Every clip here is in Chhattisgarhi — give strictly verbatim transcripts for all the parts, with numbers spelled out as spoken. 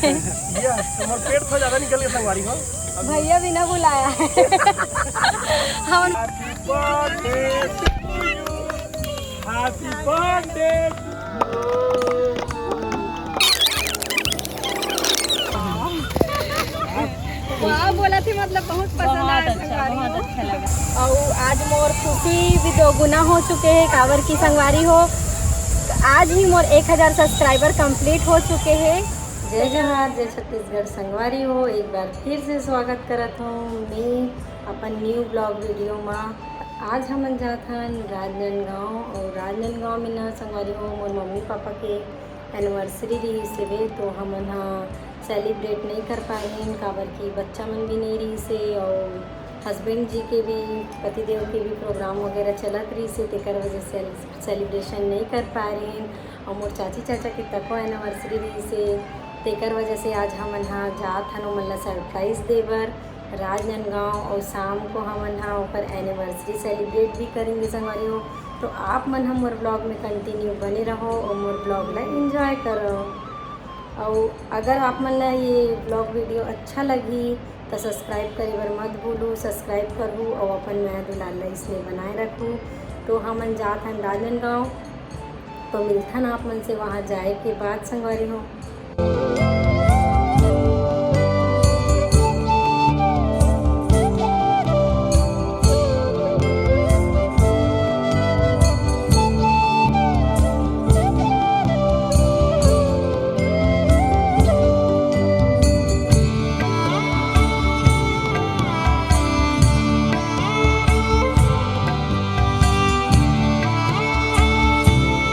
भैया, तुम्हार पेट थोड़ा ज्यादा निकल गया संगवारी हो। भैया बिना बुलाया है। हमन Happy birthday to you. Happy birthday to you. वाह, बोला थे, मतलब, बहुत पसंद बहुत आया अच्छा, संगवारी बहुत हो। अच्छा लगा। अउ आज मोर खुशी भी दोगुना हो चुके हे, काबर की संगवारी हो, आज ही मोर एक हजार subscriber complete हो चुके हे। जय जोहार, जय छत्तीसगढ़ संगवारी हो, एक बार फिर से स्वागत करत हूँ मैं अपन new vlog video मा। आज हमन जात हन राजनांदगांव, और राजनांदगांव में ना संगवारी हो, मोर मम्मी पापा के anniversary रहिस हवे, तो हमन ह celebrate नहीं कर पाएन, काबर कि बच्चा मन भी नहीं रहिस हे, और husband जी के भी, पतिदेव के भी program वगैरह चलत रहिस हे, तेकर वजह से celebration नहीं कर पाए रहेन। और मोर चाची चाचा के तको anniversary रहिस हे, तेकर वजह से आज हमन ह जात हन ओमन ला surprise दे बर राजनांदगांव, और शाम को हमन ह ओकर anniversary celebrate भी करेंगे संगवारी हो। तो आप मन ह मोर vlog में continue बने रहो और मोर vlog ला enjoy करो। और अगर आप मन ला ये vlog video अच्छा लगही तो subscribe करे बर मत भूलू, subscribe करहू और अपन मया दुलार ला इसने बनाए रखू। तो हमन जात हन राजनांदगांव, तो मिलथन आप मन से वहाँ जाए के बाद संगवारी हो।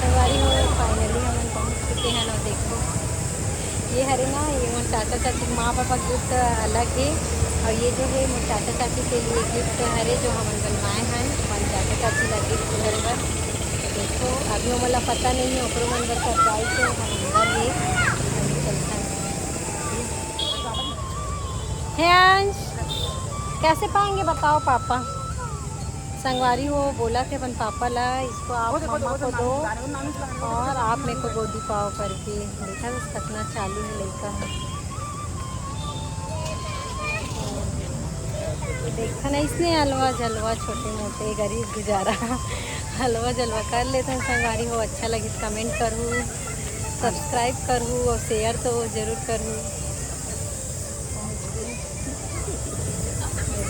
संगवारी हो, finally हमन पहुंच चुके हैं। और देखो, ये हरे ना, ये मोर चाचा चाची के माँ पापा के gift अलग है, और ये जो है मोर चाचा चाची के लिए gift हरे, जो हमन बनवाए हैं अपन चाचा चाची ला gift करे बर। देखो, अभी वो मोला पता नहीं है, ओकरो मन बर surprise है, हम अंदर है। हे अंश, कैसे पाएंगे बताओ पापा? संगवारी हो, बोला थे अपन पापा ला, इसको आप मम्मा को दो और आप मेरे को गोदी पाओ करके। देखा बस कितना चालू है लड़का। देखा ना इसने हलवा जलवा, छोटे मोटे गरीब गुजारा हलवा जलवा कर लेते हैं संगवारी हो। अच्छा लगे comment करूँ, subscribe करूँ और share तो जरूर करूँ।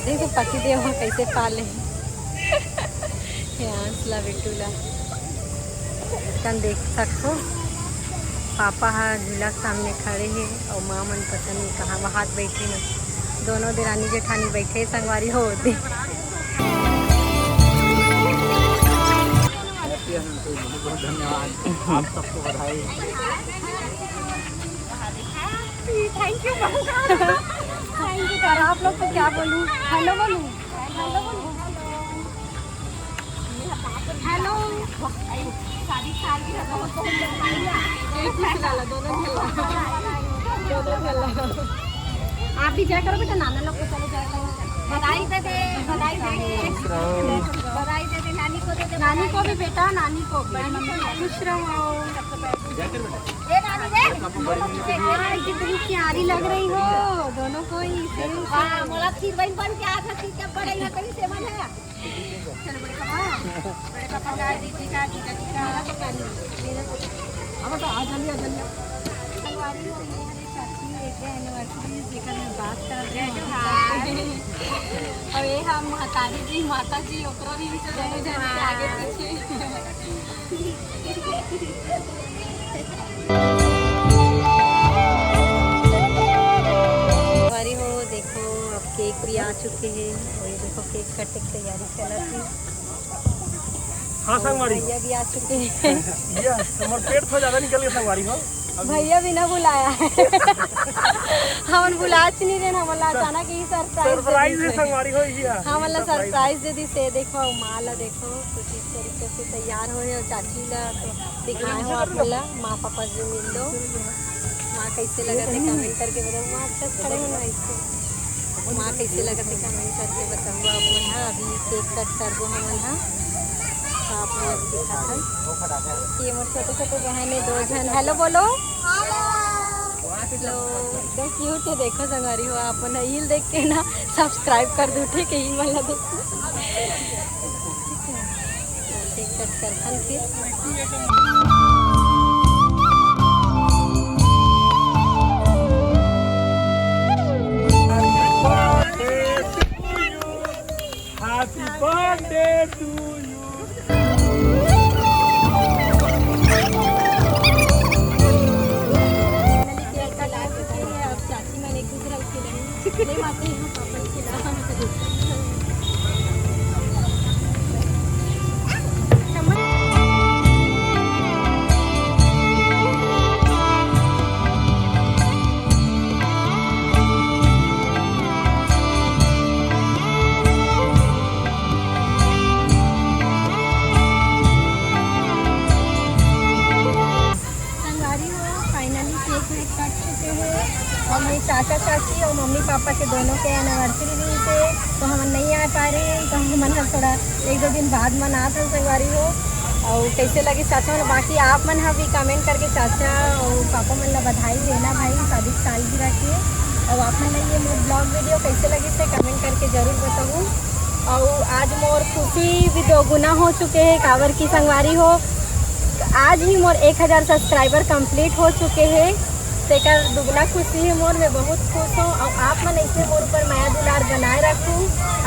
देखो पति देव ह कैसे पाले हे अंश ला, बिट्टू ला। कन देख सकथो, पापा ह झूला के सामने खड़े हे और माँ मन पता नहीं कहाँ वहात बैठे हे। दोनों देरानी जेठानी बैठे हे संगवारी हो दे। बहुत बहुत धन्यवाद, आप सबको बधाई। Thank you. Thank you. और आप लोग को क्या बोलूँ, हेलो बोलूँ? हेलो। हेलो। एक ही सिला ला, दोनों झेल ला। दोनों झेल ला। आप भी जाया करो बेटा, नाना लोग को चले जाया करो। बधाई दे दे, बधाई दे दे। बधाई दे दे, नानी को दे दे, नानी को भी बेटा, नानी को भी। खुश रहो। ए नानी रे। हाँ, कितनी प्यारी लग रही हो दोनों को ही। हाँ, मोला खीर बन बन के आज खीर जब बड़े ना कहीं सेवन है। चलो बड़े पापा, बड़े पापा का, जीजी का, जीजा जी का। हाँ, बेटा, आ जल्दी, आ जल्दी। संगवारी हो, ये हमारे चाची एक anniversary जेकर मैं बात कर रही हूँ। हाँ। और ये हम महतारी जी, माता जी, ओकरो भी जय जोहार। आगे पीछे। संगवारी हो, देखो अब केक भी आ चुके हैं और ये देखो केक कटे की तैयारी चलत है। हाँ संगवारी। भैया भी आ चुके हैं। भैया, तुम्हार पेट थोड़ा ज्यादा निकल गया संगवारी हो। अभी भैया बिना बुलाया है। हमन बुलाच नहीं देन, हमन ला अचानक ही surprise दे surprise दीस है। संगवारी हो, ये हमन ला surprise। Surprise दे दीस हे। देखो माँ ला देखो, कुछ इस तरीके से तैयार होए और चाची ला तो दिखाए हो आप मन ला। माँ पापा जी मिल लो। माँ कैसे लगत है comment करके बताओ। माँ अच्छा से खड़े हो ना इसको। माँ कैसे लगत है comment करके बताओ आप मन। हाँ, अभी केक कट करबो हमन हा। तो आप मन ला दिखात हन। ये मोर छोटे छोटे बहन है, दो झन। हेलो बोलो। Hello, एकदम क्यूट है। देखो संगवारी हो, आप मन हील देख के ना सब्सक्राइब कर दो, ठीक है? हील वाला देख के। ठीक है, तो केक कट करथन फिर। Happy birthday to you. अब चाची मन एक दूसरा को खिलाएंगे। नहीं, माता यहाँ पापा को खिला। संगवारी हो, finally cake वेक कट चुके हे और ये चाचा चाची और मम्मी पापा के दोनों के anniversary भी थे, तो हमन नहीं आ पा रहे हैं, तो हमन ह थोड़ा एक दो दिन बाद मनात हन संगवारी हो। और कैसे लगी चाचा मन, बाकी आप मन ह भी comment करके चाचा और पापा मन ला बधाई देना भाई शादी की सालगिरह के। और आप मन ला ये मोर vlog video कैसे लगी से comment करके जरूर बताहू। और आज मोर खुशी भी दोगुना हो चुके हे, काबर की संगवारी हो, आज ही मोर एक हजार subscriber complete हो चुके हे, तेकर दुगना खुशी हे मोर। मैं बहुत खुश हूँ और आप मन ऐसे मोर ऊपर मया दुलार बनाए रखू।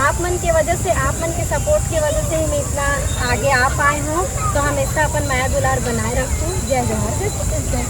आप मन के वजह से, आप मन के support के वजह से ही मैं इतना आगे आ पाए हूँ। तो हमेशा अपन मया दुलार बनाए रखू। जय जोहार, जय छत्तीसगढ़।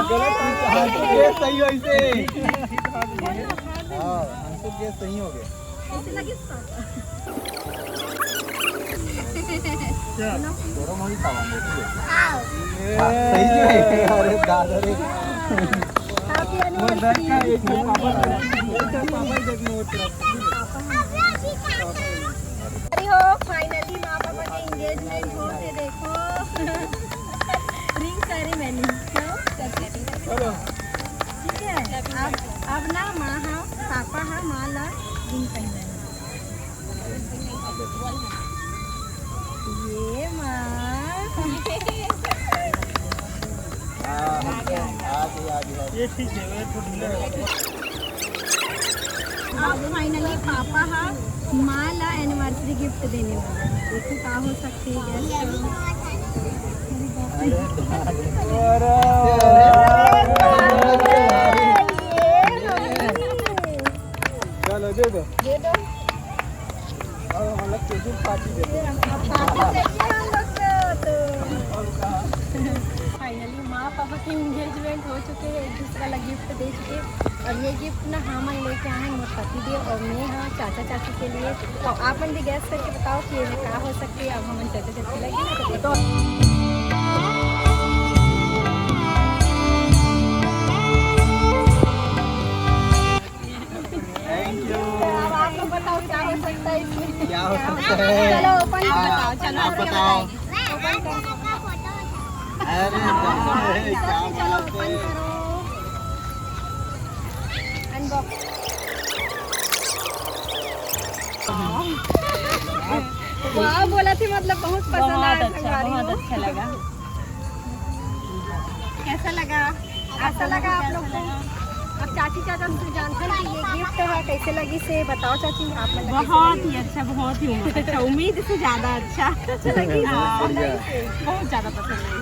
गलत, हाँ, ये सही हो इसे। हाँ, हमको ये सही हो गया। गरम हो ही खावा, मोटी है। हाँ, सही में। अरे दादा रे। Happy anniversary। अरे हो, finally माँ पापा के engagement हो के देखो। Ring ceremony। ठीक है, अब, अब ना माँ हा, पापा हा, माँ ला ring पहनाए। ये माँ। हाँ, हाँ, हाँ, हाँ। ये ठीक है, ये तो ढीला है। अब finally पापा हा माँ ला anniversary gift देने वाला है। देखो का हो सकती है, guess करो। अरे, चलो, दे दो। दे दो। अब हम लोग के दिन party दे दो। अब party चाहिए हम लोग को तो। Finally माँ पापा के engagement हो चुके हैं, एक दूसरा ला gift दे चुके हैं। और ये gift ना हमन लेके आए हैं मोर पति देव और मैं, हाँ, चाचा चाची के लिए। तो आप मन भी guess करके बताओ कि ये का हो सकती है। अब हमन चाचा चाची लगे ना तो बताओ। Thank you। अब आप लोग बताओ क्या हो सकता है इसमें? क्या हो सकता है? चलो open आप बताओ, चलो आप बताओ। Open करो। अरे बाप रे, क्या बात है। Unbox। वाह बोला थी, मतलब बहुत पसंद आया संगवारी हो। बहुत अच्छा लगा। कैसा लगा? अच्छा लगा आप लोग को? अब चाची चाचा से जानते हैं कि ये gift है, कैसे लगी से बताओ चाची, आप लोग कैसे लगी? बहुत ही अच्छा, बहुत ही अच्छा, उम्मीद से ज्यादा अच्छा। अच्छा लगी? हाँ। बहुत ज्यादा पसंद आई।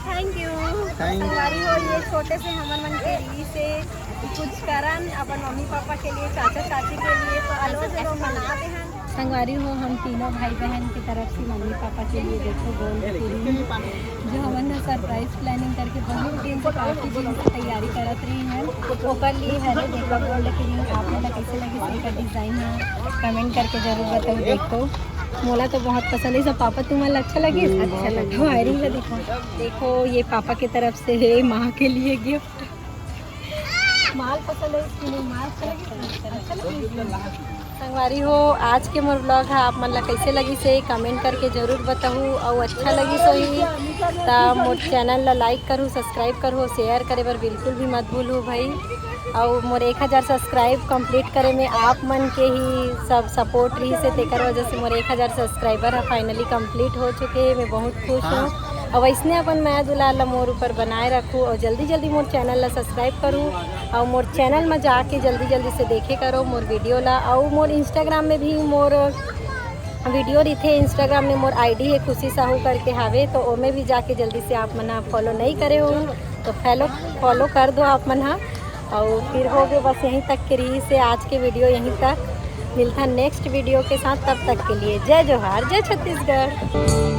Thank you। Thank you। संगवारी हो, ये छोटे से हमन मन के लिए से कुछ करन अपन मम्मी पापा के लिए, चाचा चाची के लिए, तो अलो से मना दे हन। संगवारी हो, हम तीनों भाई बहन की तरफ से मम्मी पापा के लिए देखो गोंड के ring, जो हमन ने सरप्राइज प्लानिंग करके बहुत दिन से, काफी दिन से तैयारी करत रही हैं। ओकर लिए हरे देखो गोंड के ring। आप मन ला कैसे लगिस एकर डिजाइन है, कमेंट करके जरूर बताओ। देखो मोला तो बहुत पसंद है सब। पापा तुम्हारा अच्छा लगे? अच्छा लगे। वायरिंग का देखो, देखो ये पापा की तरफ से है माँ के लिए गिफ्ट। माल पसंद है इसकी नहीं, माल अच्छा लगे? अच्छा लगे। संगवारी हो, आज के मोर ब्लॉग हा आप मन ला कैसे लगिस हे कमेंट करके जरूर बताहू। अउ अच्छा लगिस होही त मोर चैनल ला लाइक करहू, सब्सक्राइब करहू, शेयर करे बर बिल्कुल भी मत भूलहू भाई। अउ मोर एक हज़ार सब्सक्राइब कंप्लीट करे में आप मन के ही सब सपोर्ट रहिस हे, तेकर वजह से मोर एक हज़ार सब्सक्राइबर हा फाइनली कंप्लीट हो चुके हे। मैं बहुत खुश हूँ। अउ वैसने अपन मया दुलार ला मोर ऊपर बनाए रखू अउ जल्दी जल्दी मोर चैनल ला सब्सक्राइब करू अउ मोर चैनल में जाके जल्दी जल्दी से देखे करो मोर वीडियो ला। अउ मोर इंस्टाग्राम में भी मोर वीडियो रहिथे, इंस्टाग्राम में मोर आईडी है खुशी साहू करके हावे, तो ओमे भी जाके जल्दी से आप मन फॉलो नहीं करे हो तो फॉलो फॉलो कर दो आप मन हा। अउ फिर हो गए बस यहीं तक के रहिस हे आज के वीडियो, यहीं तक। मिलता नेक्स्ट वीडियो के साथ, तब तक के लिए जय जोहार, जय छत्तीसगढ़।